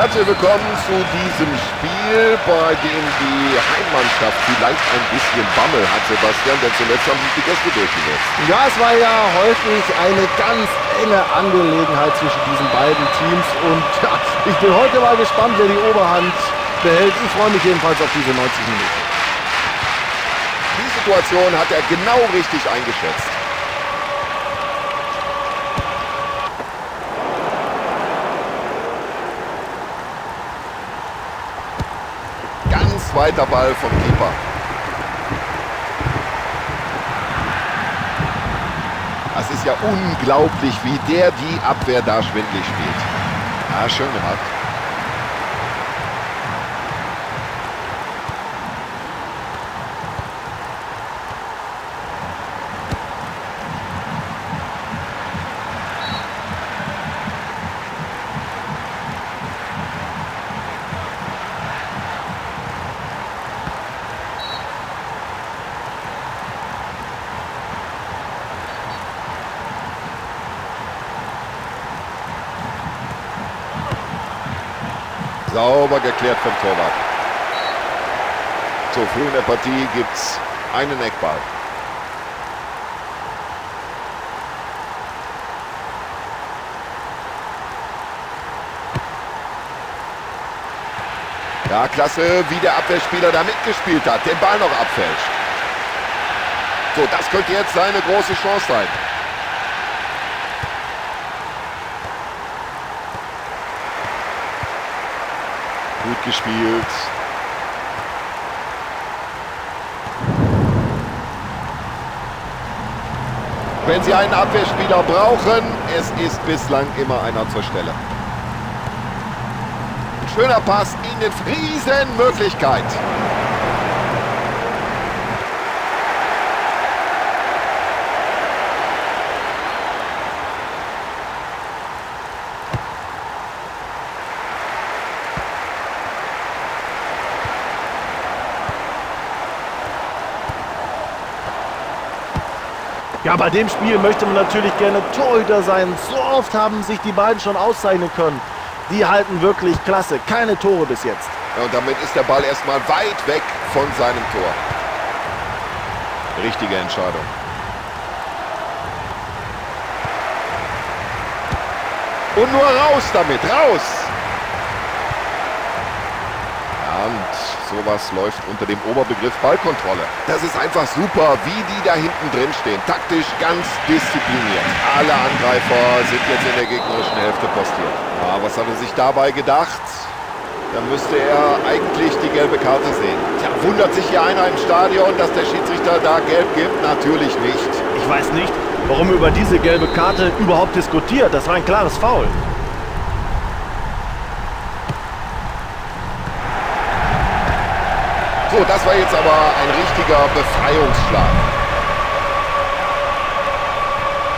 Herzlich willkommen zu diesem Spiel, bei dem die Heimmannschaft vielleicht ein bisschen Bammel hat, Sebastian, denn zuletzt haben sich die Gäste durchgesetzt. Ja, es war ja häufig eine ganz enge Angelegenheit zwischen diesen beiden Teams und ja, ich bin heute mal gespannt, wer die Oberhand behält. Ich freue mich jedenfalls auf diese 90 Minuten. Die Situation hat er genau richtig eingeschätzt. Ganz weiter Ball vom Keeper. Das ist ja unglaublich, wie der die Abwehr da schwindlig spielt. Ja, schön gemacht. Sauber geklärt vom Torwart. So, früh in der Partie gibt's einen Eckball. Ja, klasse, wie der Abwehrspieler da mitgespielt hat, den Ball noch abfälscht. So, das könnte jetzt seine große Chance sein. Gut gespielt. Wenn Sie einen Abwehrspieler brauchen, es ist bislang immer einer zur Stelle. Ein schöner Pass in den Riesenmöglichkeit. Ja, bei dem Spiel möchte man natürlich gerne Torhüter sein. So oft haben sich die beiden schon auszeichnen können. Die halten wirklich klasse. Keine Tore bis jetzt. Ja, und damit ist der Ball erstmal weit weg von seinem Tor. Richtige Entscheidung. Und nur raus damit, raus! Ja, und sowas läuft unter dem Oberbegriff Ballkontrolle. Das ist einfach super, wie die da hinten drin stehen. Taktisch ganz diszipliniert. Alle Angreifer sind jetzt in der gegnerischen Hälfte postiert. Ja, was hat er sich dabei gedacht? Da müsste er eigentlich die gelbe Karte sehen. Tja, wundert sich hier einer im Stadion, dass der Schiedsrichter da gelb gibt? Natürlich nicht. Ich weiß nicht, warum über diese gelbe Karte überhaupt diskutiert. Das war ein klares Foul. So, das war jetzt aber ein richtiger Befreiungsschlag.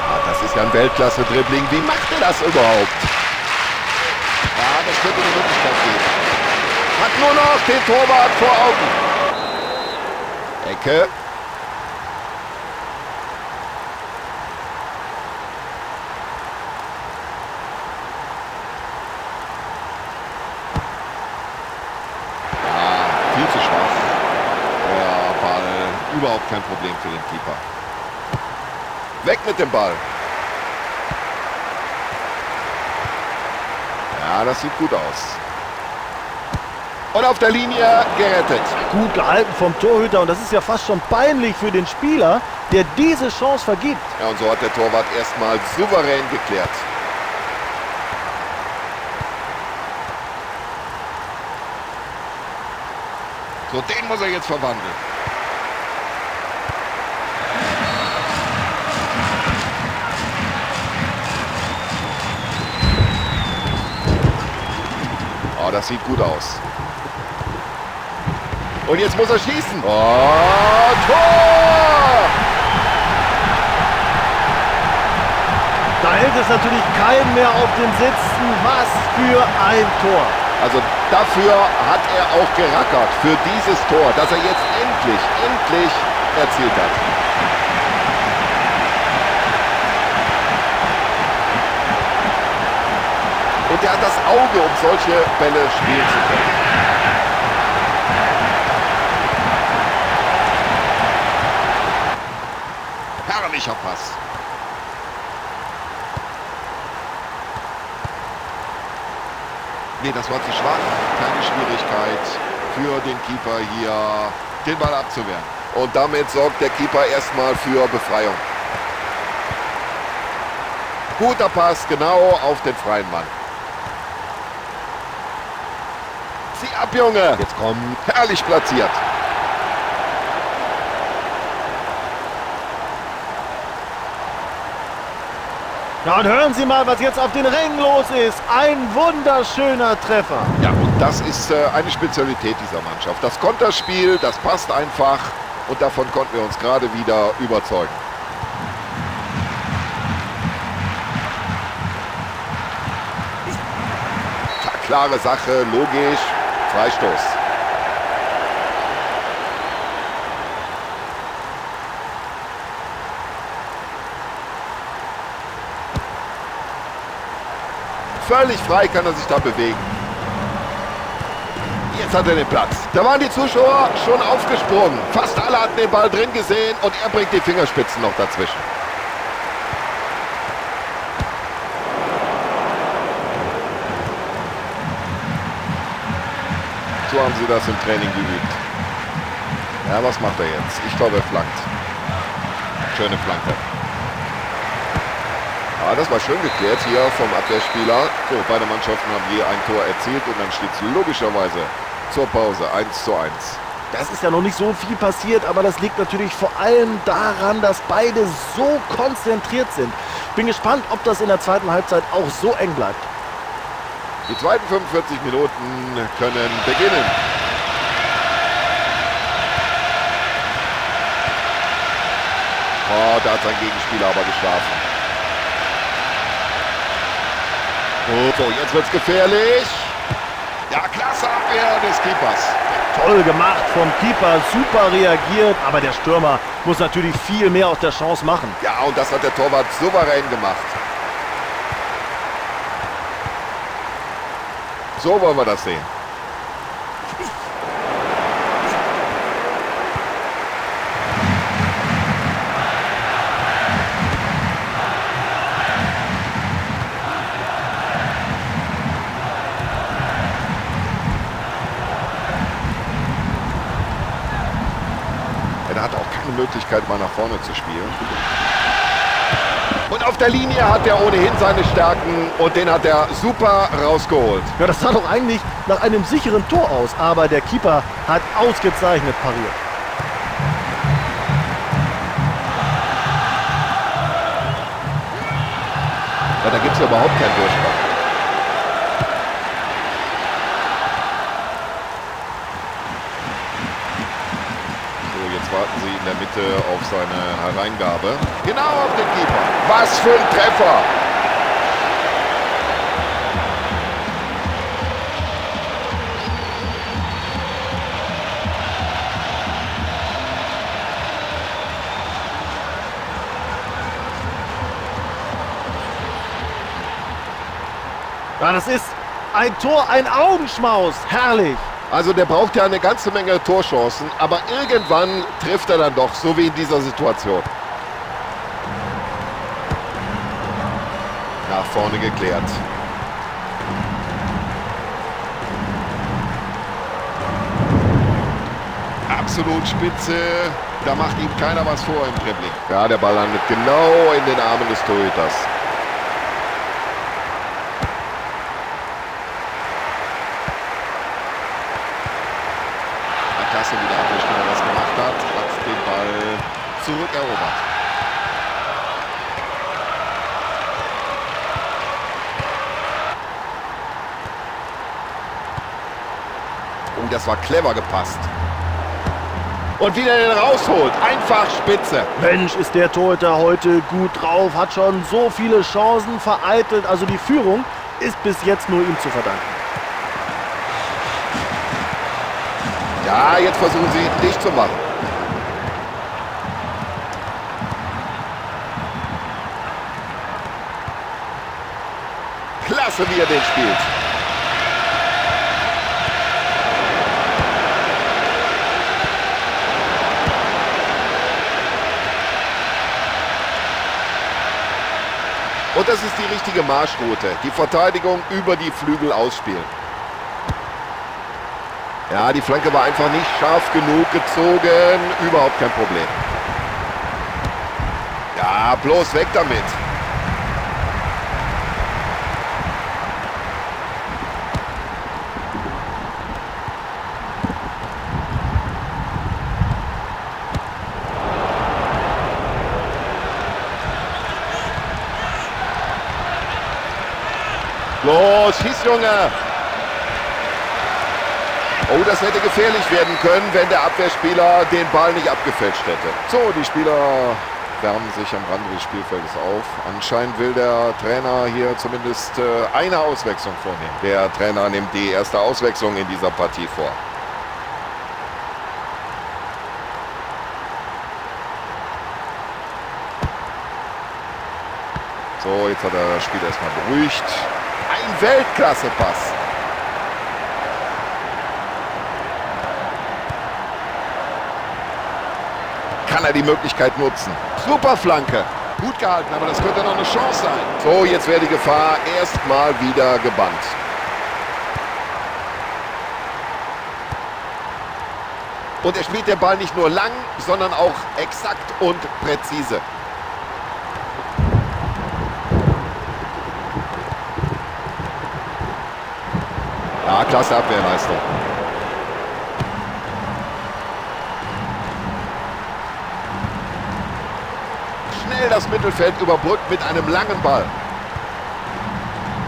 Ah, das ist ja ein Weltklasse-Dribbling. Wie macht er das überhaupt? Ja, das könnte eine Möglichkeit geben. Hat nur noch den Torwart vor Augen. Ecke. Ja, viel zu schwach. Der Ball, überhaupt kein Problem für den Keeper. Weg mit dem Ball. Ja, das sieht gut aus. Und auf der Linie gerettet. Gut gehalten vom Torhüter und das ist ja fast schon peinlich für den Spieler, der diese Chance vergibt. Ja, und so hat der Torwart erstmal souverän geklärt. So, den muss er jetzt verwandeln. Oh, das sieht gut aus. Und jetzt muss er schießen. Oh, Tor! Da hält es natürlich keinen mehr auf den Sitzen. Was für ein Tor. Also dafür hat er auch gerackert, für dieses Tor, das er jetzt endlich, endlich erzielt hat. Und Und der hat das Auge, um solche Bälle spielen zu können. Herrlicher Pass. Nee, das war zu schwach. Keine Schwierigkeit für den Keeper hier, den Ball abzuwehren. Und damit sorgt der Keeper erstmal für Befreiung. Guter Pass, genau auf den freien Mann. Zieh ab, Junge! Jetzt kommt herrlich platziert. Ja, und hören Sie mal, was jetzt auf den Rängen los ist. Ein wunderschöner Treffer. Ja, und das ist eine Spezialität dieser Mannschaft. Das Konterspiel, das passt einfach. Und davon konnten wir uns gerade wieder überzeugen. Ja, klare Sache, logisch. Freistoß. Völlig frei kann er sich da bewegen. Jetzt hat er den Platz. Da waren die Zuschauer schon aufgesprungen. Fast alle hatten den Ball drin gesehen und er bringt die Fingerspitzen noch dazwischen. So haben sie das im Training geübt. Ja, was macht er jetzt? Ich glaube, er flankt. Schöne Flanke. Ja, das war schön geklärt hier vom Abwehrspieler. So, beide Mannschaften haben je ein Tor erzielt und dann steht es logischerweise zur Pause 1:1. Das ist ja noch nicht so viel passiert, aber das liegt natürlich vor allem daran, dass beide so konzentriert sind. Bin gespannt, ob das in der zweiten Halbzeit auch so eng bleibt. Die zweiten 45 Minuten können beginnen. Oh, da hat sein Gegenspieler aber geschlafen. So, jetzt wird's gefährlich. Ja, klasse Abwehr des Keepers. Toll gemacht vom Keeper, super reagiert. Aber der Stürmer muss natürlich viel mehr aus der Chance machen. Ja, und das hat der Torwart souverän gemacht. So wollen wir das sehen. Er hat auch keine Möglichkeit, mal nach vorne zu spielen. Und auf der Linie hat er ohnehin seine Stärken und den hat er super rausgeholt. Ja, das sah doch eigentlich nach einem sicheren Tor aus, aber der Keeper hat ausgezeichnet pariert. Ja, da gibt es ja überhaupt keinen Durchbruch. Warten sie in der Mitte auf seine Hereingabe. Genau auf den Keeper. Was für ein Treffer! Ja, das ist ein Tor, ein Augenschmaus. Herrlich! Also der braucht ja eine ganze Menge Torchancen, aber irgendwann trifft er dann doch, so wie in dieser Situation. Nach vorne geklärt. Absolut spitze, da macht ihm keiner was vor im Dribbling. Ja, der Ball landet genau in den Armen des Torhüters. Klasse, wie der Abwehrspieler das gemacht hat, hat den Ball zurückerobert. Oh, das war clever gepasst. Und wieder den rausholt. Einfach spitze. Mensch, ist der Torhüter heute gut drauf. Hat schon so viele Chancen vereitelt. Also die Führung ist bis jetzt nur ihm zu verdanken. Ja, jetzt versuchen sie ihn dicht zu machen. Klasse, wie er den spielt. Und das ist die richtige Marschroute. Die Verteidigung über die Flügel ausspielen. Ja, die Flanke war einfach nicht scharf genug gezogen. Überhaupt kein Problem. Ja, bloß weg damit. Los, schieß, Junge! Oh, das hätte gefährlich werden können, wenn der Abwehrspieler den Ball nicht abgefälscht hätte. So, die Spieler wärmen sich am Rande des Spielfeldes auf. Anscheinend will der Trainer hier zumindest eine Auswechslung vornehmen. Der Trainer nimmt die erste Auswechslung in dieser Partie vor. So, jetzt hat er das Spiel erstmal beruhigt. Ein Weltklasse-Pass. Kann er die Möglichkeit nutzen. Super Flanke. Gut gehalten, aber das könnte noch eine Chance sein. So, jetzt wäre die Gefahr erstmal wieder gebannt. Und er spielt den Ball nicht nur lang, sondern auch exakt und präzise. Ja, klasse Abwehrleistung. Schnell das Mittelfeld überbrückt mit einem langen Ball.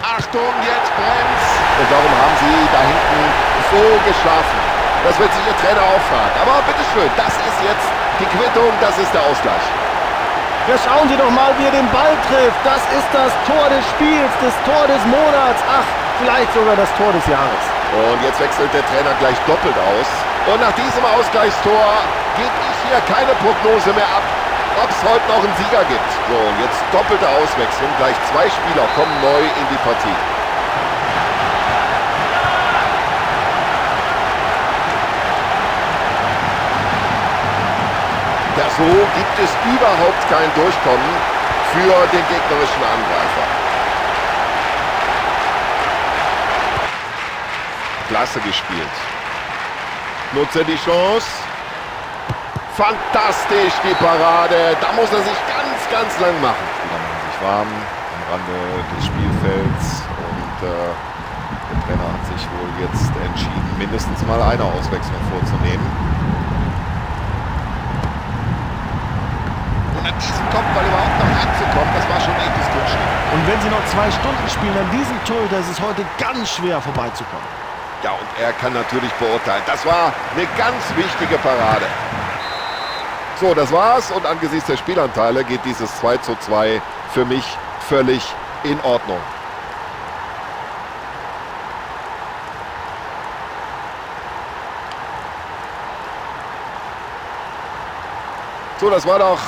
Achtung, jetzt brennt's. Und warum haben sie da hinten so geschlafen? Das wird sich ihr Trainer auch fragen. Aber bitteschön, das ist jetzt die Quittung, das ist der Ausgleich. Ja, schauen Sie doch mal, wie er den Ball trifft. Das ist das Tor des Spiels, das Tor des Monats. Ach, vielleicht sogar das Tor des Jahres. Und jetzt wechselt der Trainer gleich doppelt aus. Und nach diesem Ausgleichstor gebe ich hier keine Prognose mehr ab, ob es heute noch einen Sieger gibt. So, und jetzt doppelte Auswechslung. Gleich zwei Spieler kommen neu in die Partie. Ja, so gibt es überhaupt kein Durchkommen für den gegnerischen Angreifer. Klasse gespielt. Nutzt er die Chance. Fantastisch, die Parade. Da muss er sich ganz, ganz lang machen. Spieler machen sich warm am Rande des Spielfelds. Und der Trainer hat sich wohl jetzt entschieden, mindestens mal eine Auswechslung vorzunehmen. Und an diesem Kopfball überhaupt noch ranzukommen, das war schon ein echtes Kunststück. Und wenn sie noch 2 Stunden spielen, an diesem Torhüter ist es heute ganz schwer vorbeizukommen. Ja, und er kann natürlich beurteilen. Das war eine ganz wichtige Parade. So, das war's. Und angesichts der Spielanteile geht dieses 2:2 für mich völlig in Ordnung. So, das war doch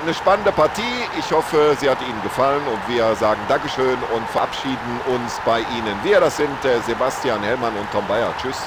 eine spannende Partie. Ich hoffe, sie hat Ihnen gefallen und wir sagen Dankeschön und verabschieden uns bei Ihnen. Wir, das sind Sebastian Hellmann und Tom Bayer. Tschüss.